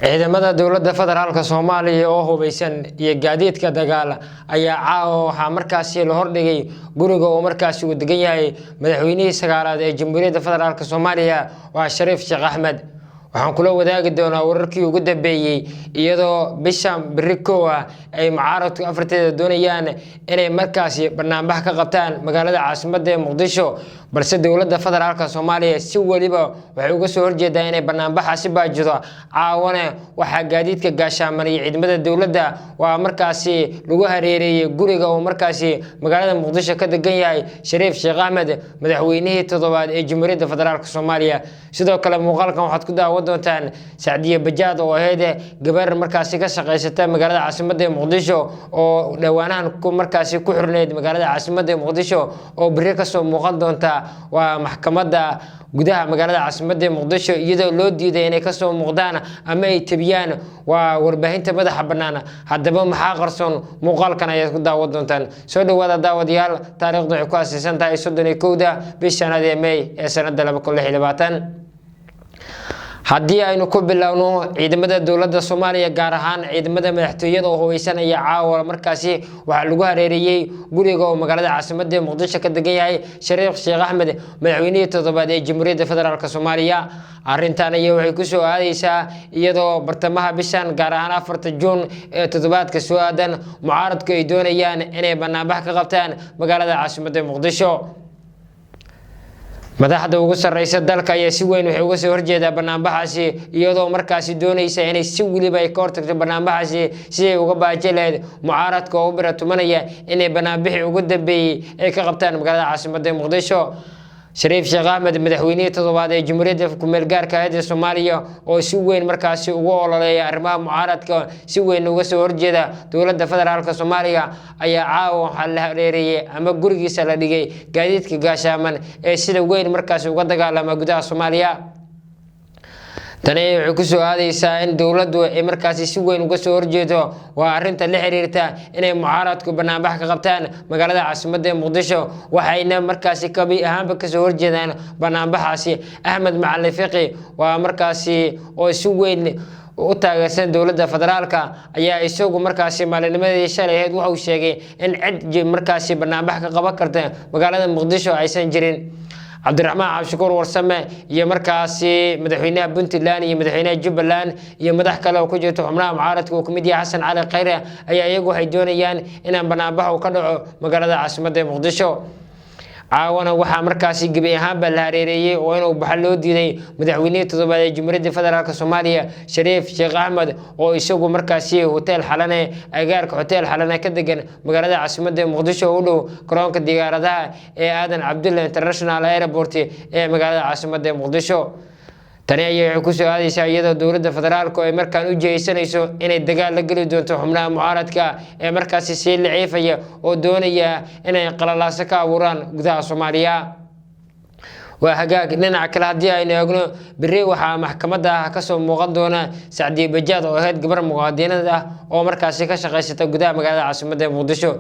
Ciidamada dowladda federaalka Soomaaliya oo hubeysan iyo gaadiidka dagaal ayaa caawa waxaa markaasi la hordhigay guriga uu markaasi uu degan yahay madaxweynihii sagaalaad ee Jamhuuriyadda Federaalka Soomaaliya, waa Shariif Sheekh Axmed. Waxaan kula wadaagi doonaa wararkii ugu dambeeyey, iyadoo bisha beri 1 ah ay mucaaradku 4-teeda doonayaan inay markaasi banaanbax ka qabtaan magaalada caasimadda ee Muqdisho, balse dowladda federaalka Soomaaliya si weliba waxay uga soo horjeedaa inay banaanbaxaasi baajido. Caawane waxaa gaadiidka gaashaaman iyo ciidamada dowladda waa markaasi lagu hareereeyey guriga uu markaasi magaalada Muqdisho ka degan yahay Shariif Sheekh Axmed, madaxweynihii toddobaad ee Jamhuuriyadda Federaalka Soomaaliya. Sidoo kale muuqaalkan waxaad ku daawan doontaan Sacdiye Bajaad oo ahayd gabar markaasi ka shaqaysata magaalada caasimadda ee Muqdisho oo dhowaanahan markaasi ku xirneyd magaalada caasimadda ee Muqdisho, oo beri kasoo muuqan doonta waa maxkamadda gudaha magaalada caasimadda ee Muqdisho, iyadoo loo diiday inay kasoo muuqdaan ama ay tebiyaan waa warbaahinta madaxa bannaan. Haddaba maxaa qarsoon? Muuqaalkan ayaad ku daawan doontaan. Soo dhawaada, daawadayaal. Taariikhdu waxay ku aasaysan tahay 31-da bisha shanaad ee May ee sanada 2026. Haddii aynu ku bilowno, ciidamada dowladda Soomaaliya, gaar ahaan ciidamada madaxtooyada oo hubeysan, ayaa caawa markaasi waxaa lagu hareereeyey guriga oo magaalada caasimadda ee Muqdisho ka degan yahay Shariif Sheekh Axmed, madaxweynihii toddobaad ee Jamhuuriyadda Federaalka Soomaaliya. Arrintan ayaa waxay kusoo aadeysaa iyadoo bartamaha bishan, gaar ahaan 4-ta Juun ee toddobaadka soo aadan, mucaaradku ay doonayaan inay banaanbax ka qabtaan magaalada caasimadda ee Muqdisho. Madaxda ugu sarreysa dalka ayaa si weyn waxay uga soo horjeedaa banaanbaxaasi, iyadoo markaasi doonaysa inay si weliba ay ka hortagto banaanbaxaasi siday uga baaji lahayd mucaaradka oo u bira tumanaya inay banaanbixii ugu dambeeyey ay ka qabtaan magaalada caasimadda ee Muqdisho. Shariif Sheekh Axmed, madaxweynihii toddobaad ee Jamhuuriyadda kumeel gaarka ahayd ee Soomaaliya, oo si weyn markaasi ugu ololeeya arrimaha mucaaradka, si weyn uga soo horjeeda dowladda federaalka Soomaaliya, ayaa caawa waxaa la hareereeyey ama gurigiisa la dhigay gaadiidka gaashaaman ee sida weyn markaasi uga dagaalama gudaha Soomaaliya. Tani waxay kusoo aadeysaa in dowladdu ay markaasi si weyn uga soo horjeedo waa arrinta la xiriirta inay mucaaradku banaanbax ka qabtaan magaalada caasimadda ee Muqdisho, waxayna markaasi kabi ahaanba kasoo horjeedaan banaanbaxaasi. Axmed Macalin Fiqi, waa markaasi oo si weyn u taageersan dowladda federaalka, ayaa isagu markaasi maalinimadii shalay ahayd wuxuu sheegay in cid markaasi banaanbax ka qaban karta magaalada Muqdisho aysan jirin. Cabdiraxmaan Cabdishakuur Warsame iyo markaasi madaxweynaha Puntland iyo madaxweynaha Jubbaland iyo madax kale oo ku jirto xubnaha mucaaradka uu kamid yahay Xasan Cali Khayre ayaa iyagu waxay doonayaan inaan banaanbax uu ka dhaco magaalada caasimadda ee Muqdisho. Caawana waxaa markaasi gebi ahaanba la hareereeyey oo inuu baxa loo diiday madaxweynihii toddobaad ee Jamhuuriyadda Federaalka Soomaaliya, Shariif Sheekh Axmed, oo isagu markaasi hotel Xalane, agaarka hotel Xalane ka degan magaalada caasimadda ee Muqdisho, oo u dhow garoonka diyaaradaha ee Aadan Cabdulla International Airport ee magaalada caasimadda ee Muqdisho. Tani ayaa waxay kusoo aadeysaa iyadoo dowladda federaalku ay markaan u jihaysanayso inay dagaal la geli doonto xubnaha mucaaradka ee markaasi sii liciifaya oo doonaya inay qalalaaso ka abuuraan gudaha Soomaaliya. Waa hagaag. Dhinaca kale haddii aynu eegno, beri waxaa maxkamadda kasoo muuqan doona Sacdiye Bajaad oo ahayd gabar muwaadinad ah oo markaasi ka shaqaysata gudaha magaalada caasimadda ee Muqdisho.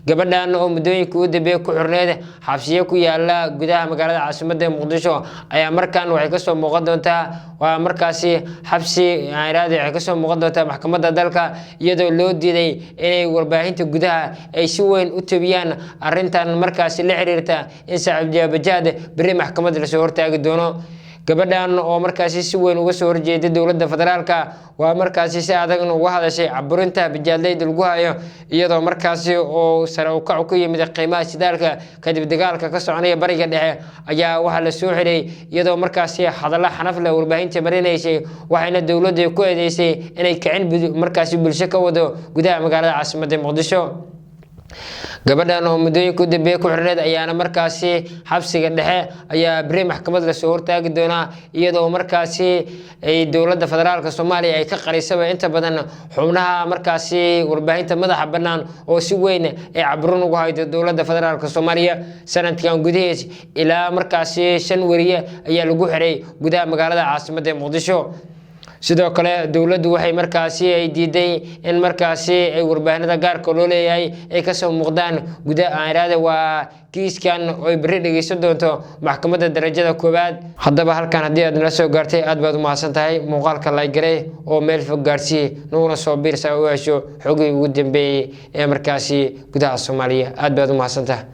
Gabadhan oo muddooyinka ugu dambeeyay ku xirneyd xabsiyo ku yaala gudaha magaalada caasimadda ee Muqdisho ayaa markan waxay kasoo muuqan doontaa waa markaasi xabsi airaadi, waxay kasoo muuqan doontaa maxkamadda dalka, iyadoo loo diiday inay warbaahinta gudaha ay si weyn u tabiyaan arrintan markaasi la xiriirta in Sacdiye Bajaad beri maxkamadda lasoo hortaagi doono. Gabadhan oo markaasi si weyn uga soo horjeeday dowladda federaalka, waa markaasi si adagna uga hadashay caburinta bajaadleyda lagu hayo, iyadoo markaasi oo sare u kac ku yimid qiimaha shidaalka kadib dagaalka ka soconaya Bariga Dhexe ayaa waxaa la soo xiray, iyadoo markaasi hadallo xanaf leh warbaahinta marinaysay, waxayna dowladda ku eedeysay inay kicin markaasi bulsho ka wado gudaha magaalada caasimadda Muqdisho. Gabadhan oo muddooyinka u dambeeyay ku xirneed ayaana markaasi xabsiga dhexe ayaa beri maxkamad lasoo hortaagi doonaa, iyadoo markaasi ay dowladda federaalka Soomaaliya ay ka qarisaba inta badan xubnaha markaasi warbaahinta madaxa bannaan oo si weyn ay caburin ugu haydo dowladda federaalka Soomaaliya. Sanadkan gudihiis ilaa markaasi shan weriye ayaa lagu xiray gudaha magaalada caasimadda ee Muqdisho. Sidoo kale dowladdu waxay markaasi ay diiday in markaasi ay warbaahinada gaarka loo leeyahay ay kasoo muuqdaan guda aan waa kiiskan oo ay berri dhegeysan doonto maxkamadda darajada koowaad. Haddaba halkan haddii aad nala soo gaartay, aad baad u mahadsan tahay. Muuqaalka laygarey oo meel fog gaarsii, nuguna soo biirsa u hesho xogihii ugu dambeeyey ee markaasi gudaha Soomaaliya. Aad baad u mahadsantahay.